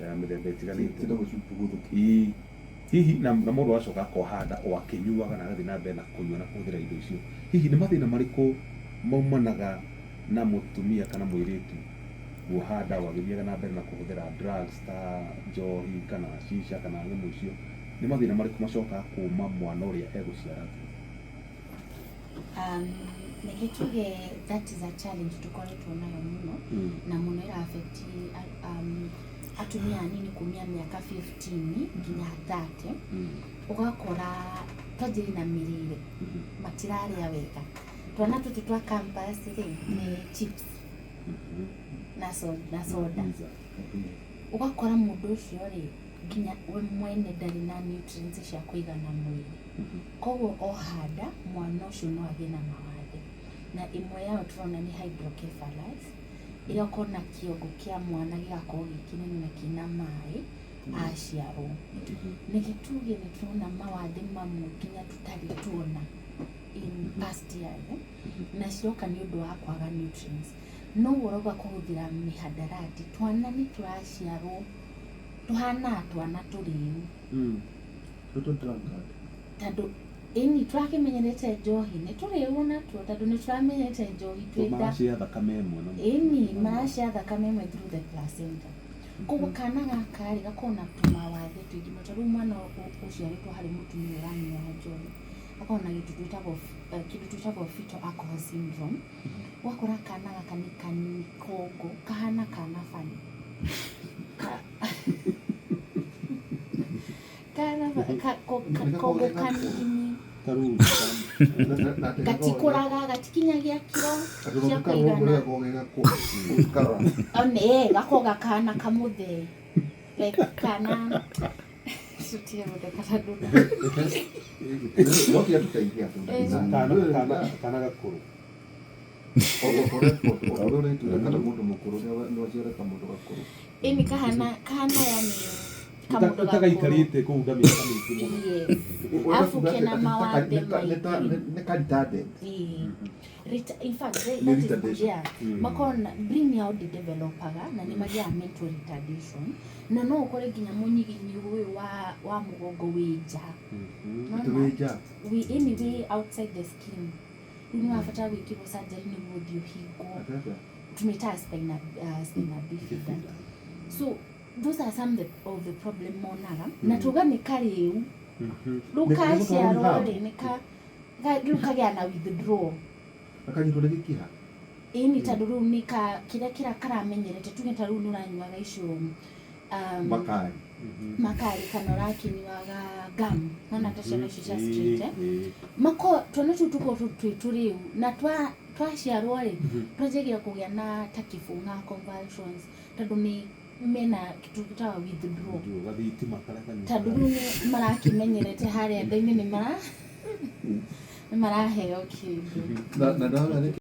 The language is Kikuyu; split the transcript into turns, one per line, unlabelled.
Ya mĩthemba ĩtiganĩte.
Kĩndũ gũthũki.
Ĩĩ. Hihi na mũndũ acoka akoha nda o akĩnyuaga na agathiĩ na mbere na kũnyua na kũhũthĩra indo icio, hihi nĩ mathĩna marĩkũ maumanaga na mũtumia kana mũirĩtu kuoha nda o agĩthiaga na mbere na kũhũthĩra drugs ta njohi kana shisha kana nyamũ icio? Nĩ mathĩna marĩkũ macokaga kuma mwana ũrĩa egũciara thutha?
Reke tuge that is a challenge tũkoretwo nayo mũno, na mũno ĩra affect atumia anini kumia mĩaka 15 nginya 30. Ũgakora twanjĩrĩria na mĩrĩre, matirarĩa wega. Twana tũtũ twa campus rĩ, nĩ chips na soda.
Pizza.
Ũgakora mũndũ ũcio rĩ, nginya we mwene ndarĩ na nutrients cia kũigana mwĩrĩ. Koguo oha nda, mwana ũcio no agĩe na mawathe, na ĩmwe yao tũrona nĩ hydrocephalus, ĩrĩa ũkona kĩongo kĩa mwana gĩgakorwo gĩ kĩnene na kĩna maĩ aciarwo. Reke tuge nĩ tũrona mawathe mamwe nginya tũtarĩ tuona in past years, na ciroka nĩ ũndũ wa kwaga nutrients. No ũrauga kũhũthĩra mĩhadarati, twana nĩ tũraciarwo tũhanaga twana tũrĩu.
Tũtũ drunkard.
Tondũ ĩni tũrakĩmenyerete njohi, nĩ tũrĩu onatuo, tondũ nĩ tũramenyerete njohi twĩ nda.
Maracĩa thakame ĩmwe na
Ĩni maracĩa thakame ĩmwe through the placenta. Koguo kana gaka rĩ, gakoragwo na tũmawathe tũingĩ mũno. Ta rĩu mwana ũciarĩtwo harĩ mũtumia ũranyuaga njohi, akoragwo na kĩndũ twĩtagwo fetal alcohol syndrome. Ũgakora kana gaka nĩ kanini kongo, kahana kana bani. Kana kongo kanini.
Taruru.
Gatikũraga, gatikinyagia kiro cia kũigana. One gakoragwo gakahana kamũthee, like kana tutige gũtheka tondũ
No tiga tũteithia.
Kana gakũrũ.
Ũrĩa ũrĩtuĩra kana mũndũ mũkũrũ nĩ aciare kamũndũ gakũrũ.
Ĩni kahana yani kamũndũ gakũrũ.
Tagaikarĩte kũu nda mĩaka mĩingĩ mũno.
Yes, alafu kena mawathe maingĩ.
Nĩ ka retarded.
Ĩĩ. In fact,
Nĩ
that is,
retardation.
yeah, makoragwo na brain yao ndĩdevelopaga na nĩ magĩaga mental retardation, na no ũkore nginya mũnyiginyi ũyũ wa mũgongo wĩ nja.
Atĩ wĩ nja.
Wĩ ĩni wĩ outside the skin. Rĩu nĩ wabatara gwĩkĩrwo surgery nĩguo ũthiĩ ũhingwo.
Atĩ atĩa?
Tũmĩtaga spina bifida. So those are some of the problem monaga, na tuga nĩ karĩu rĩu
Nĩ
kaciarwo
gũtwarwo
rĩ, nĩ rĩu kagĩa na withdraw.
Gakanyitwo nĩ gĩkiha.
Ĩni, tondũ rĩu nĩ ka kĩrĩa karamenyerete, tuge ta rĩu nĩ ũranyuaga icio
Makari.
Makari kana ũrakĩnyuaga gum, nona ta ciana icio cia street, eh? Mako twana tũu tũkorwo twĩ tũrĩu na twaciarwo rĩ, twanjagia kũgĩa na ta kĩbũng'a, convulsions, tondũ nĩ mena kĩndũ gĩtagwo withdraw.
Gathitima karĩa kanyuaga.
Tondũ rĩu nĩ marakĩmenyerete harĩa nda-inĩ nĩ maraheo kĩndũ.
Na ndona nĩ